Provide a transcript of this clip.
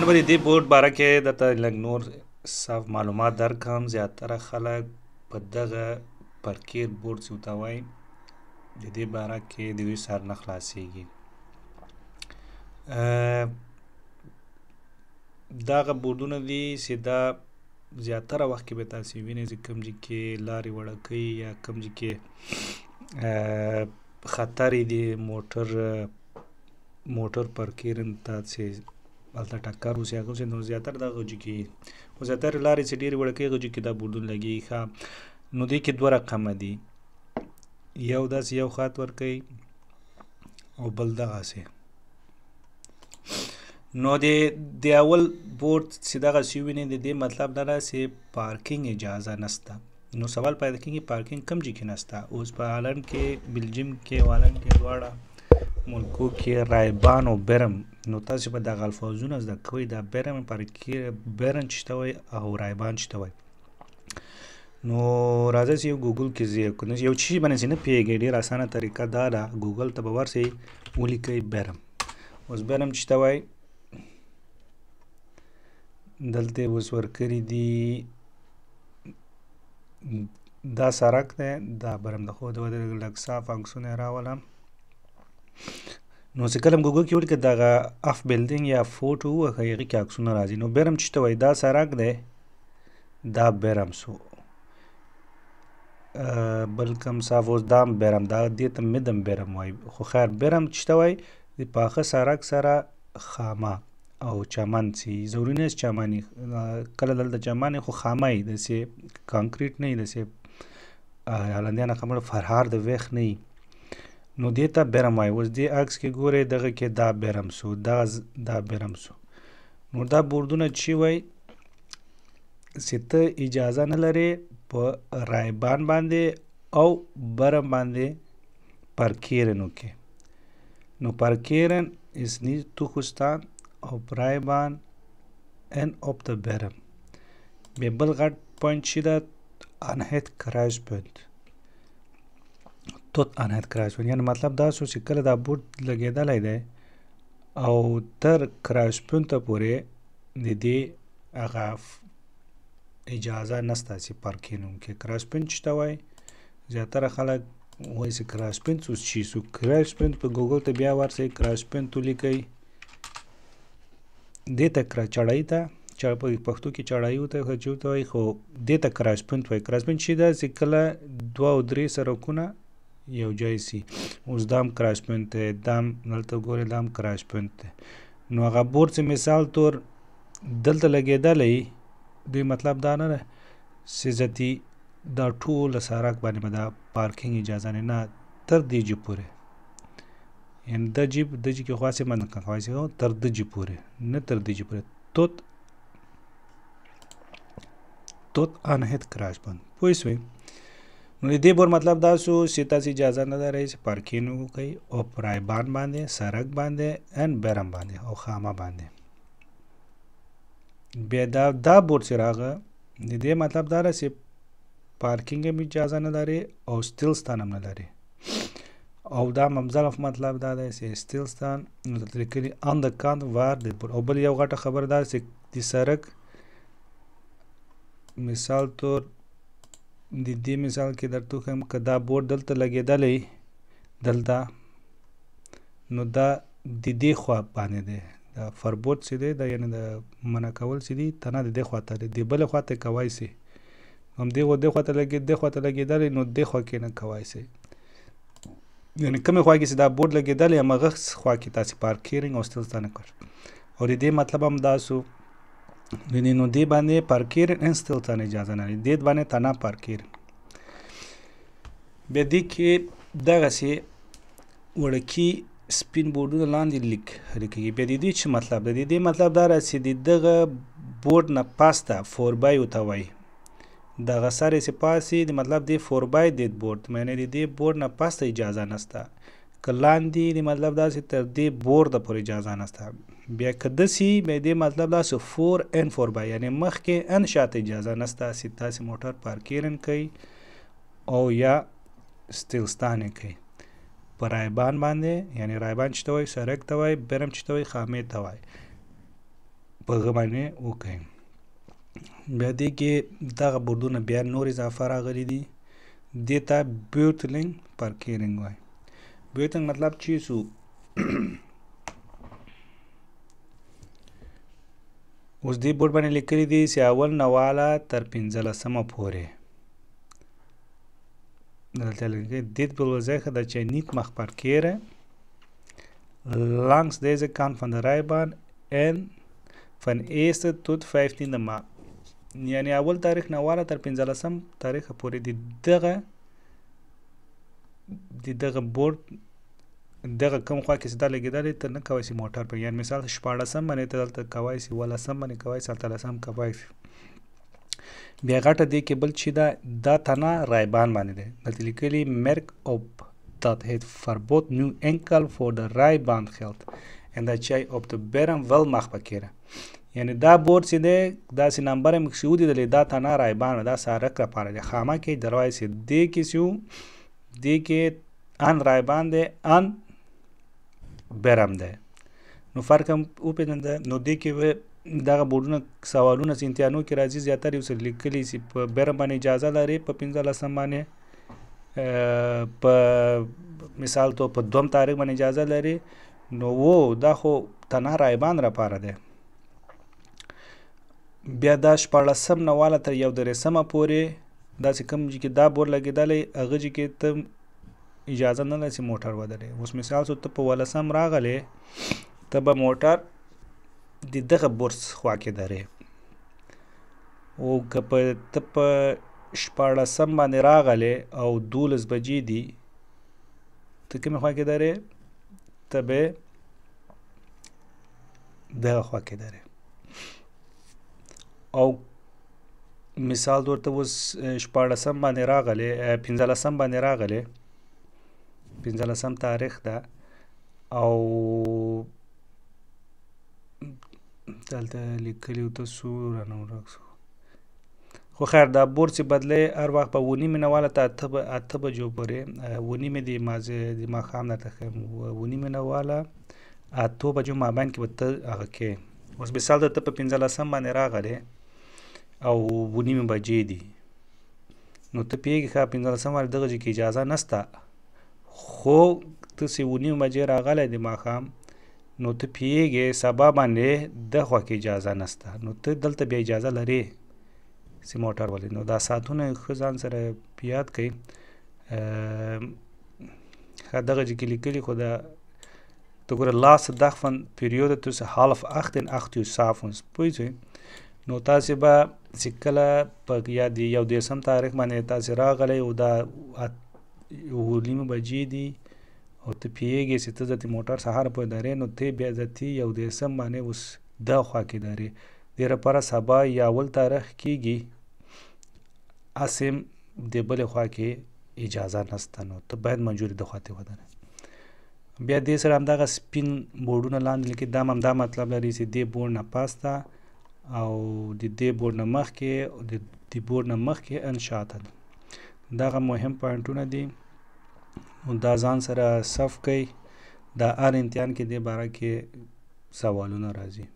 نن به د دې بورډ باره کې درته لږ نور صاف معلومات درکړم. زیاتره خلک په دغه parkeer bord چې ورته وایي، د دې باره کې د دوی سر نه خلاصیږي. دغه بورډونه دي چې دا زیاتره وخت کې به تاسې وینئ چې کوم ځای کې لارې وړکۍ یا کوم ځای کې خطر دی، موټر parkeren ته چې هلته ټکر وسي هغه وسي، نو زیاتره دغه ځای کې، خو زیاتره لارې چې ډېرې وړکۍ هغه ځای کې دا بورډونه لګېږي. ښه، نو دې کې دوه رقمه دي، یو داسې یو خط ورکوي او بل دغسې. نو د اول بورډ چې دغسې ووینئ، د دې مطلب دا ده چې پارکینګ اجازه نسته. نو سوال پیدا کېږي پارکینګ کوم ځای کې نسته؟ اوس په هالنډ کې، بلجیم کې او هالنډ کې دواړه ملکو کې rijbaan او berm. نو تاسو به دغه الفاظونه زده کوئ، دا berm parkeer berm چې ته وایي او rijbaan چې ته وایي. نو راځئ چې یو ګوګل کې ځئ، که یو شي باندې چې نه پوهېږئ، ډېره اسانه طریقه دا ده، ګوګل ته به ورسئ، ولیکئ berm. اوس berm چې ته وایي، دلته یې اوس ورکړي دي، دا سړک دی، دا berm ده. خو د لږ صاف عکسونه یې راولم. نو چې کله ګوګل کې ولیکئ دغه afbeelding یا foto ووهئ، هغې کې عکسونه راځي. نو berm چې ته وایي، دا سړک دی، دا berm سو. بل کوم صاف اوس دا هم berm، دا دې ته middenberm وایي، خو خیر berm چې ته وایي د پاخه سړک سره خامه او چمن سي، ضروري نه چې چمن، کله دلته چمن خو خامه وي، داسې کانکریټ نه وي، داسې هالندیان خبره verharde weg نه وي، نو دې ته berm وایي. اوس دې عکس کې ګورئ، دغه کې دا berm سو، دا berm سو. نو دا بوردونه چې وایي چې ته اجازه نه لرې په rijbaan باندې او berm باندې parkeren وکړې. نو parkeren is niet toegestaan op rijbaan en op de berm. بیا بل غټ point چې ده aan het kruispunt، tot aan het kruispunt، یعنی مطلب دا سو چې کله دا بورډ لګېدلی دی او تر kruispunt پورې د دې هغه اجازه نسته چې parkeren وکړي. kruispunt چې ته وایي، زیاتره خلک وایي چې kruispunt اوس چی سو. kruispunt په ګوګل ته بیا ورسئ، kruispunt ولیکئ، دې ته چړای ته، په پښتو کې چړای ورته چې ورته وایي، خو دې ته kruispunt وایي. kruispunt چې ده چې کله دوه او درې سړکونه یو ځای سي. اوس دا هم kruispunt دی، دا هم دلته ګورئ، دا هم kruispunt دی. نو هغه بورډ چې مثال طور دلته لګېدلی، دوی مطلب دا نه ده چې ذاتي دا ټول سړک باندې به دا پارکینګ اجازه نه، نه تر دې جي پورې، یعنی د جیب د جي کې خو هسې منع کوي تر د جي پورې، نه تر دې جي پورې، tot aan het kruispunt. پوه شوئ؟ نو د دې بور مطلب دا سو چې تاسې اجازه نه لرئ چې parkeren وکړئ او په rijbaan باندې، سړک باندې en berm باندې او خامه باندې. بیا دا بورډ چې راغی، د دې مطلب دا ده چې پارکینګ هم اجازه نه لري او stilstaan هم نه لري. او دا ممزلف مطلب دا دی چې stilstaan، نو دلته لیکلي aan de kant waar de bord. او بل یو غټه خبره دا چې د سړک مثال طور د دې مثال کې درته وښیم، که دا بورډ دلته لګېدلی دلته، نو دا د دې خوا باندې دی، دا verbod چې دی، دا یعنې د منع کول چې دي، تنها د دې خوا ته دی، د بلې خوا ته کوای سي. هم دې خوا دې خوا ته لګې، دې خوا ته لګېدلی، نو دې خوا کې نه کوای سي. یعنې کومې خوا کې چې دا بورډ لګېدلی، هماغه خوا کې تاسې parkeren او stilstaan نه کړ. او د دې مطلب هم دا سو، نو دې باندې parkeren en stilstaan اجازه نه لري، دې باندې تنها parkeren. بیا دې کې دغسې وړکي سپین بورډونه لاندې لیک لیکي. بیا د دې څه مطلب دی؟ د دې مطلب دا ده چې د دغه بورډ نه پاسته voorbij ورته وایي، دغه سر یې چې پاسي، د مطلب دې voorbij dit bord، یعنې د دې بورډ نه پاسته اجازه نسته. که لاندې د مطلب دا چې تر دې بورډ پورې اجازه نسته. بیا که داسې، بیا دې مطلب دا چې voor en voorbij، یعنې مخکې en شاته اجازه نسته چې تاسې موټر parkeren کوئ او یا stilstaan یې کوئ. په rijbaan باندې، یعنې rijbaan چې ته وایي سړک ته وایي، berm چې ته وایي خامې ته وایي. په هغه باندې وکړئ. بیا دې کې دغه بورډونه بیا نور اضافه راغلي دي، دې ته buitenling parkering وایي. Buitenling مطلب چی سو؟ اوس دې بورډ باندې لیکلي دي چې اول نه واله تر 15 پورې دلته لیکلي dit wil zeggen dat jij niet mag parkeren langs deze kant van de rijbaan en van 1 tot 15 maart. یعنی اول تاریخ نه واله تر 15 تاریخ پورې د دغه بورډ دغه کوم خوا کې چې دا لګېدلی ته نه کوای سي موټر په، یعنی مثال 16 باندې ته دلته کوای سي، 18 باندې کوای سي، 13 کوای سي. بیا غټه دې کې بل چې دا تنه rijbaan باندې دی، دلته لیکلي merk op dat het verbod nu enkel voor de rijbaan geldt en dat jij op de berm wel mag parkeren. یعنی دا بورډ چې دی داسې نمبر هم کښې ولیدلې، دا تنه rijbaan دا سړک لپاره دی، خامه کې دروای سي. دې کې چې وو دې کې ان rijbaan دی ان berm دی، نو فرق هم وپېژنده. نو دې کې به دغه بورډونه سوالونه چې امتحانو کې راځي زیاتره یې ورسره لیکلي چې په berm باندې اجازه لري، په 15 باندې په مثال تو په 2 تاریخ باندې اجازه لري. نو و دا خو تنها rijbaan لپاره دی. بیا دا 16 نه واله تر 31 پورې داسې کوم چې کې دا بورډ لګېدلی هغه چې کې ته اجازه نه لرې چې موټر ودرې. اوس مثال څو ته په 18 راغلې، ته به موټر د دغه بورډ خوا کې درې، او که ته په 16 باندې راغلې او 12 بجې دي، ته کومې خوا کې درې؟ ته به دغه خوا کې درې. او مثال طور ته اوس 16 باندې راغلې، 15 باندې راغلې، 15 تاریخ ده، او دلته لیکلي وو ته څو رانه ورک سو. خو خیر دا بورډ چې بدلې هر وخت په 9:30 نه واله ته 8 بجو پورې، 9:30 د ماښام درته ښیم، 9:30 نه واله 8 بجو مابین کې به ته هغه کې. اوس مثال ته په 15 باندې راغلې او 9:30 بجې دي، نو ته پوهېږې ښه 15 باندې دغه ځای کې اجازه نسته، خو ته چې 9:30 بجې راغلی د ماښام، نو ته پوهېږې سبا باندې دغه خوا کې اجازه نسته، نو ته دلته بیا اجازه لرې چې موټر ولې. نو دا ساعتونه ښه ځان سره یاد کړئ. ښه دغه ځای کې لیکلي خو دا ته ګوره laatste dag van periode tussen 7:30 en 8 uur 's avonds پوه شوې. نو تاسې به چې کله په یا د 31 تاریخ باندې تاسې راغلی او دا 9:30 بجې دي او ته پوهېږې چې ته ځتې موټر سهار پورې درې، نو ته بیا ځتې 31 باندې اوس دا خوا کې درې، دې لپاره سبا یا اول تاریخ کېږي هسې هم د بلې خوا کې اجازه نسته، نو ته باید منجوري د خوا ته ودرې. بیا دې سره همدغه سپین بورډونه لاندې لیکي، دا هم همدا مطلب لري چې دې بورډ نه پاسته او د دې بورډ نه مخکې او د دې بورډ نه مخکې ان شاته ده. دغه مهم پوینټونه دي، نو دا ځان سره صف کړئ. دا هر امتحان کې دې باره کې سوالونه راځي.